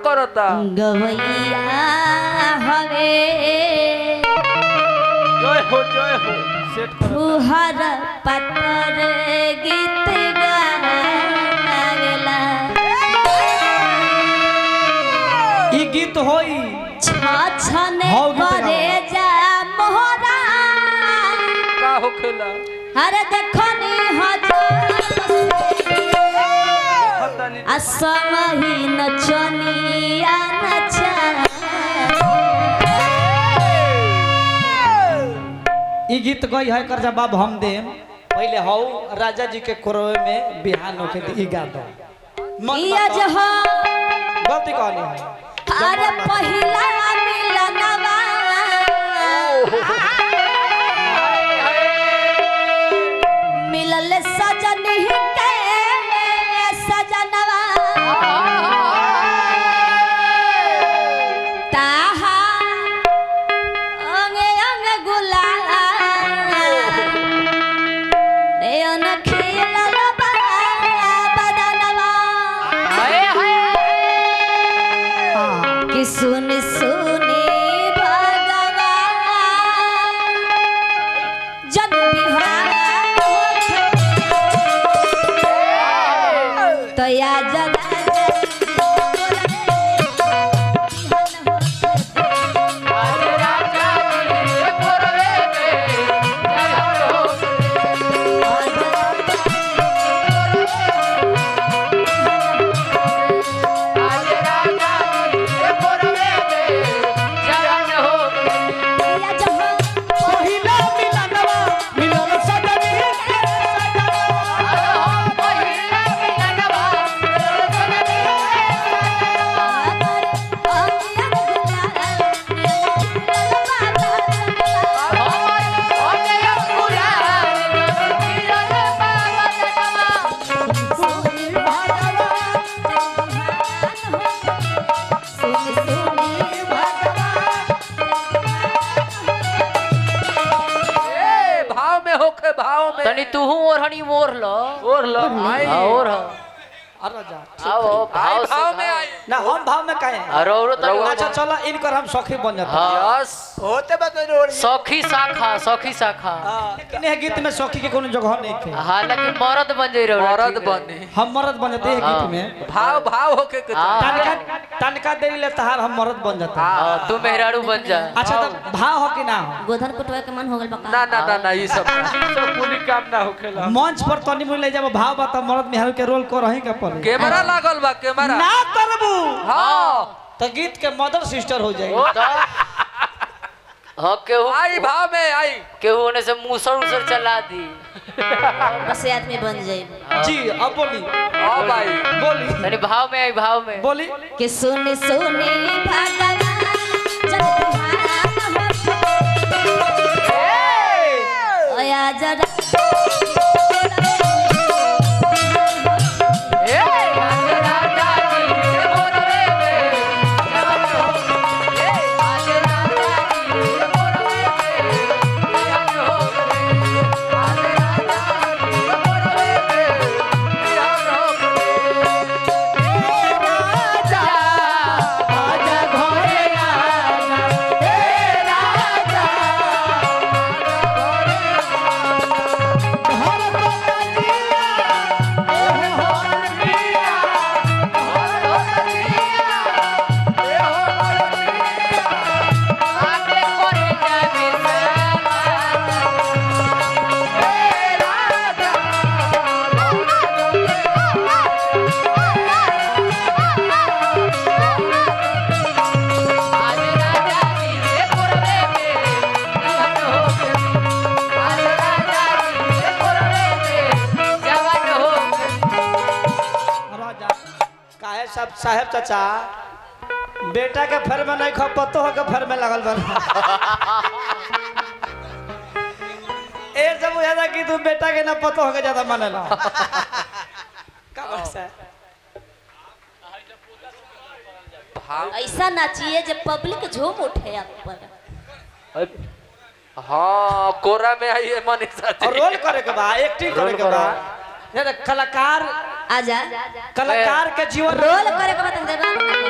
करता गवैया हवे जय हो जय हो सेट करता फुहर पतर गीत गावेला ई गीत होई छछने हौ गीत गाओ। करे जा मोहरा का होखेला अरे देखनी हजार खतनी असमही नचनिया नचा ई गीत गई है कर जवाब हम देम पहले हौ राजा जी के कोरवे में बिहान होके त ई गा दो मन इया बताओ। जहाँ गलती कहली है अरे पहिला मिलनवा मिलल सजन ही के सजनवा ताहा अंग अंग गुलाल नयन खिलल बा बदनवा कि सुन सुनी भगवान जन बिहार तया जरा पहिला मिलनवा मिलन सजन ही के सजनवा। ए भाव में होखे भाव में तनी तुहू ओढ़नी मोर लो ओढ़ लो आई हाँ, ओढ़ अरे जा आओ आई भाव से भाव में आई ना हम भाव में काहे अरे औरो तनी अच्छा चलो इनकर हम सखी बन जाते हाँ। यस होते बा तो रोड सखी शाखा सखी शाखा लेकिन यह गीत में सखी के कोनो जगह नहीं थे हालांकि मर्द बन जाई रहो मर्द बनी हम मर्द बन जाते हैं गीत में भाव भाव होके के हाँ। तनका तनका देरी ले तहार हम मर्द बन जाते हैं हाँ, तू मेहरारू बन जा अच्छा तब भाव हो कि ना हो गोधन कुटवा के मन हो गल बका ना ना ना ना ये सब सब कुली काम ना होखेला मंच पर तनी मुनि ले जब भाव बता मर्द मेहरारू के रोल को रही के पड़े कैमरा लागल बा कैमरा ना करबू हाँ तो गीत के मदर सिस्टर हो जाएगी तो हाँ केहू आई भाव में आई केहू ओने से मूसर उसर चला दी बस आदमी बन जाए जी अब बोली आ भाई बोली तनी भाव में आई भाव में बोली कि सुन सुनी भगवान जब बिहान हो ओया जरा राजा काहे साहब साहेब चाचा बेटा के फेर में नहीं खो पतो हो के फेर में लगल बन ए जब बुझाता कि तू बेटा के ना पतो हो के ज्यादा मानेला का बात है भाव ऐसा नाचिए जब पब्लिक झूम उठे आप पर हाँ कोरा में आई है मनीषा जी और रोल करे के बा एक्टिंग करे के बा नहीं तो कलाकार आजा कलाकार के जीवन रोल करे के बता दे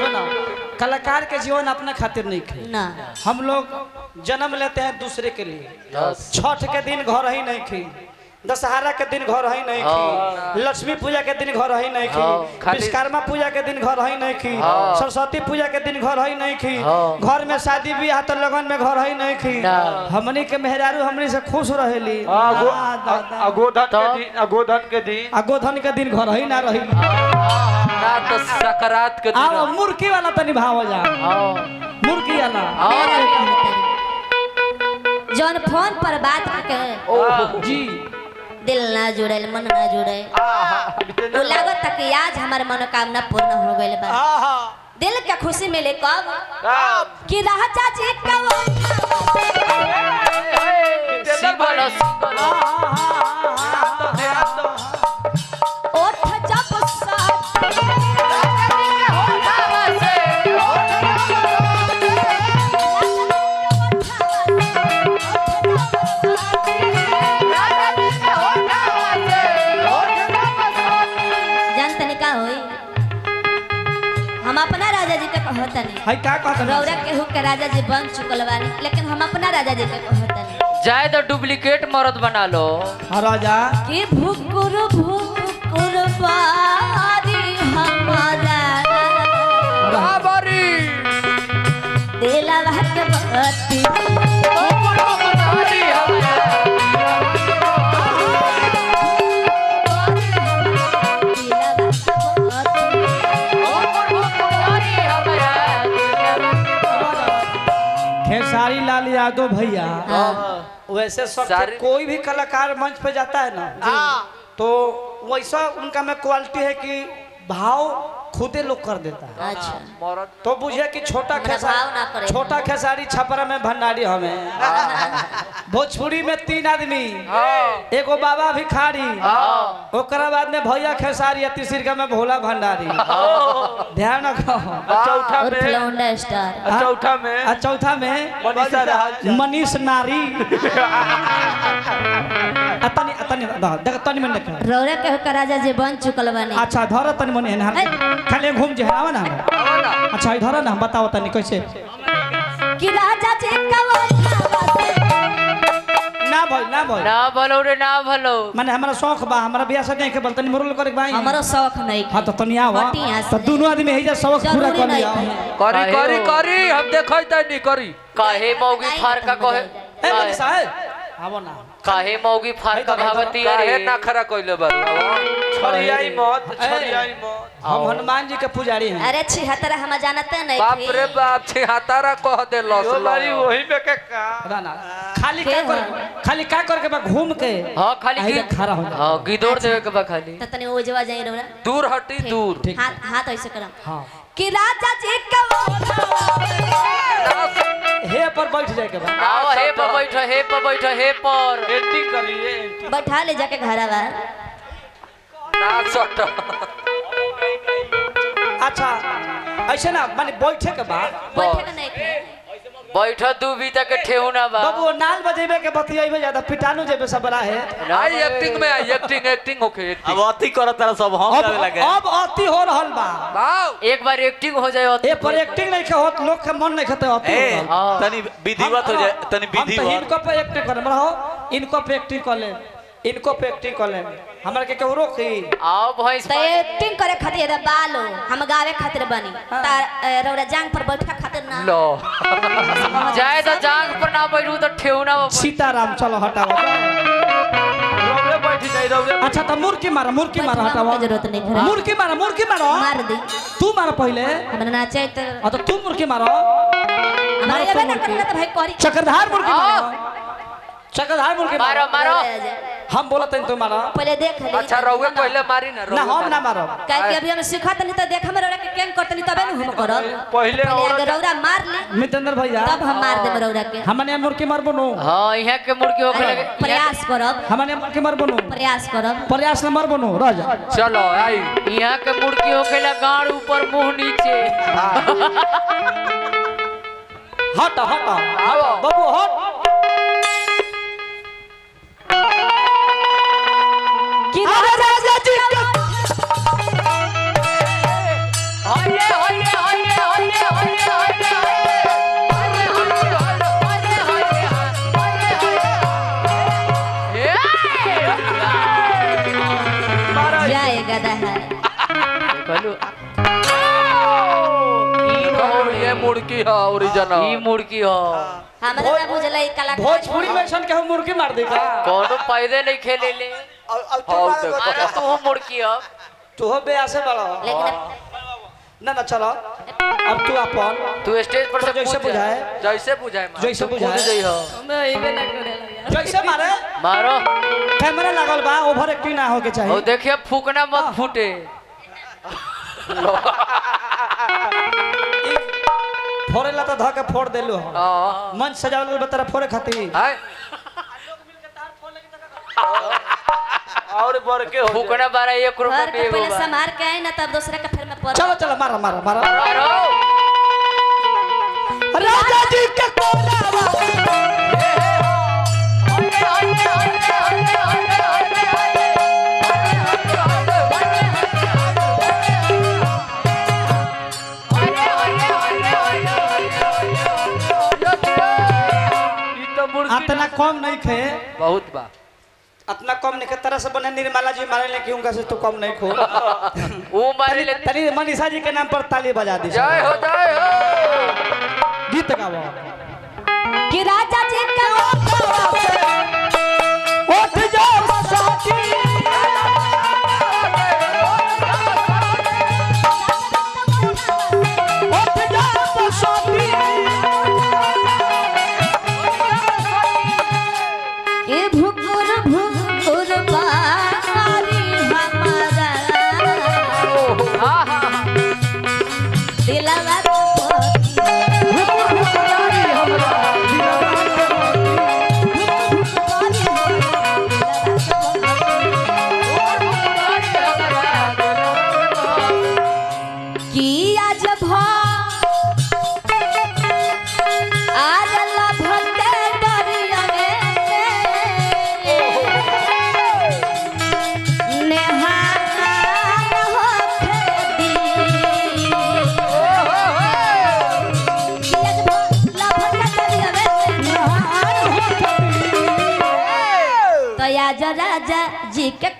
सुनो कलाकार के जीवन अपना खातिर नहीं खे। ना हम लोग जन्म लेते हैं दूसरे के लिए। छठ के दिन घर ही नहीं खी, दशहरा के दिन घर ही नहीं खी, लक्ष्मी पूजा के दिन घर ही नहीं खी, विश्वकर्मा पूजा के दिन घर ही नहीं खी, सरस्वती पूजा के दिन घर ही नहीं खी, घर में शादी ब्याह तो लगन में घर ही नहीं खी। हमनी के मेहरारू हमनी से खुश रहेली। अगोधन के दिन घर ही ना रही ना तो सकरात के दिन। आओ मुर्गी वाला तनी भाव हो जा, मुर्गी वाला जौन फोन पर बात के जी दिल ना जुड़े मन ना जुड़े, वो लागत तक कि आज हमार मनोकामना पूर्ण हो गइल बा। दिल के खुशी मिले कब कि राजा जी का ओठ जब जानतनी का होई, हम अपना राजा जी के कहतनी है का कहतनी रौरा केहू के राजा जी बन चुकल बानी, लेकिन हम अपना राजा जी के कहतनी जाए तो डुप्लीकेट मर्द बना लो। राजा कि भुकुर भुकुर बारी हमारा बाबरी दिलवा के बत्ती खेसारी लाल यादव भैया, वैसे सब कोई भी कलाकार मंच पे जाता है ना तो वैसा उनका में क्वालिटी है कि भाव खुदे लोग कर देता है। अच्छा तो बुझे कि छोटा खेसारी, छोटा खेसारी छपरा में भंडारी हमें, भोजपुरी में 3 आदमी, एगो बाबा भिखारी, ओकरा बाद में भैया खेसारी, तीसरी का में भोला भंडारी। ध्यान रखो। चौथा में चौथा में मनीष नारी। तनी तनी देख तनी मन देख रौरा के राजा जी बन चुकल बानी। अच्छा धर तनी मन खाली घूम जे आवा ना। अच्छा इधर ना बताओ तनी कैसे कि राजा जी का ना भाई ना भाई ना भलो रे ना भलो, माने हमरा शौक बा, हमरा बियाह शादी के बोल तनी मुरल करे भाई हमरो शौक नहीं। हां तो तनी आवा तो दोनों आदमी हे जा शौक पूरा कर लिया। करी करी करी हम देखै तनी करी काहे मौगी फारका कहे ए मनी साहब आवो ना, काहे मौगी फारका भावती अरे ना खरा कइले बारू छड़ियाई मत, छड़ियाई मत। हम हनुमान जी के पुजारी हैं। अरे छिहत्तरा हम जानते नहीं। बाप रे बाप छिहत्तरा कह दे लस बारी वही पे के का ना खाली का कर, खाली का कर के बा घूम के। हां खाली खड़ा हो जा। हां गिदोर देवे के बा खाली त तनी ओजवा जाई रौरा दूर हटी दूर हाथ हाथ ऐसे करम। हां कि राजा जी का हे पर बैठ जाए के बा। आओ हे पर बैठ, हे पर बैठ, हे पर एंट्री करिए, बैठा ले जाके घरवा ना सट। अच्छा ऐसे ना माने बैठे के बाद बैठे के नहीं बैठ दू बीता के ठेहुना बा बाबू नाल बजेबे के बतियाइबे ज्यादा पिटानु जेबे सब बड़ा है। आई एक्टिंग में आई एक्टिंग एक्टिंग होके अब अति करत तारा सब हम अब गावे लगे। अब अति हो रहल बा बाव एक बार एक्टिंग हो जाए ए पर एक्टिंग नहीं के होत, लोग के मन नहीं खते अति ए तनी विधिवत हो जाए, तनी हम तो विधिवत। इनको पे एक्टिंग करम रहो, इनको पे एक्टिंग कर ले, इनको पे एक्टिंग कर ले, हमरा के केहू रोकी। आओ भैंस त एक्टिंग करे खातिर बालो हम गावे खातिर बनी ता रौरा जांग पर बैठा खातिर ना लो जाए तो जांग पर ना बैठू तो ठेहुना बा। सीताराम चलो हटाओ रौरे बैठ जाई रौरे। अच्छा तो मुर्की मारो, मुर्की मारो हटाओ, जरूरत नहीं है। मुर्की मारो, मुर्की मारो मार दी तू मारो पहले। हमरा नाचे तो हां तो तू मुर्की मारो, हमरा एबे ना करना तो भाई करी चक्रधार मुर्की मारो, चक्रधार मुर्की मारो मारो हम बोलत हैं तो मारो पहले देख ले। अच्छा रउए पहले मारी ना, ना हम ना मारो काहे कि अभी हम सिखत नहीं तो देख हम रौरा के केंग करत नहीं तबे न हम करब। पहले अगर रौरा मार ले मितेंद्र भैया तब हम मार देम रौरा के। हमने मुर्की मारबो नो। हां इहां के मुर्गी होके लगे प्रयास करब, हमने मुर्की मारबो नो, प्रयास करब, प्रयास न मारबो नो रह जा। चलो आई इहां के मुर्गी होके ला गाड़ ऊपर मुंह नीचे। हट हट आओ बाबू हट। कि राजा जी का होये होये होये होये होये। ये मुर्गी है ओरिजिनल। ई मुर्गी हो। हमरा ना बुझलै कलाकार। भोजपुरी में ऐसा के हम मुर्गी मार दी का कोनो फायदे नहीं खेले ले। अरे तू मुर्गी हो। तू हो बेआसे वाला। लेकिन ना ना चलो अब तू अपन तू स्टेज पर से जैसे बुझाए जैसे बुझाए जैसे बुझाए जइहो। मैं इबे ना करेला जैसे मारे मारो। कैमरा लागल बा ओवर एक्टिंग ना होके चाहिए। ओ देखिए फूकना मत फूटे। फोड़ेला तो धके फोड़ देलु हो। मंच सजावल बा तेरा फोड़े खातिर। हाय और बढ़ के हो फूकना बारा 1 रुपया घर के पहले संभाल के आए ना तब दूसरा के फिर में पड़। चलो चलो मारो मारो मारो मारो। राजा जी के कोलावा अतना कम नहीं खे बहुत बा अतना कम नहीं तरह से बने निर्मला जी मारे ले कि उनका से तो कम नहीं खो। वो मारे ले तनी मनीषा जी के नाम पर ताली बजा दी। जय हो जय हो। गीत गाओ कि राजा जी का उठ जाओ बसाती उठ जाओ बसाती के भुकुर भुकुर बारी हमारा दिलवा भुकुर भुकुर बारी हमरा दिलवा के की आज भा आज लभते दरिया में नेहान होखे दी। की आज भा लभते दरिया में नेहान होखे दी। तो आज राजा जी के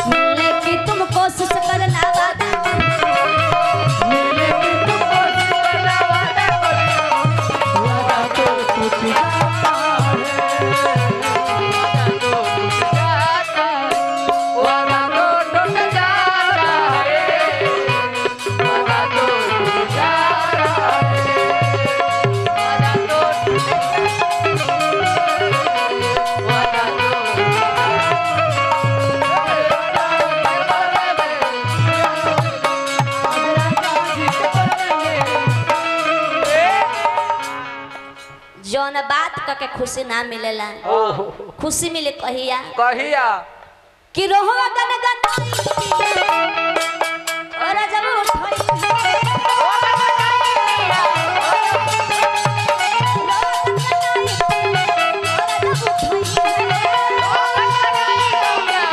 मिलने की तुम कोशिश करना वादा। मिलने की तुम कोशिश करना वादा। वादा तो टूट जाता है। वादा तो टूट जाता है। वादा तो टूट जाता है। वादा तो टूट वादा तो जौन बात क के खुशी ना मिलेला खुशी मिले कहिया कहिया कि रोहवा गन गन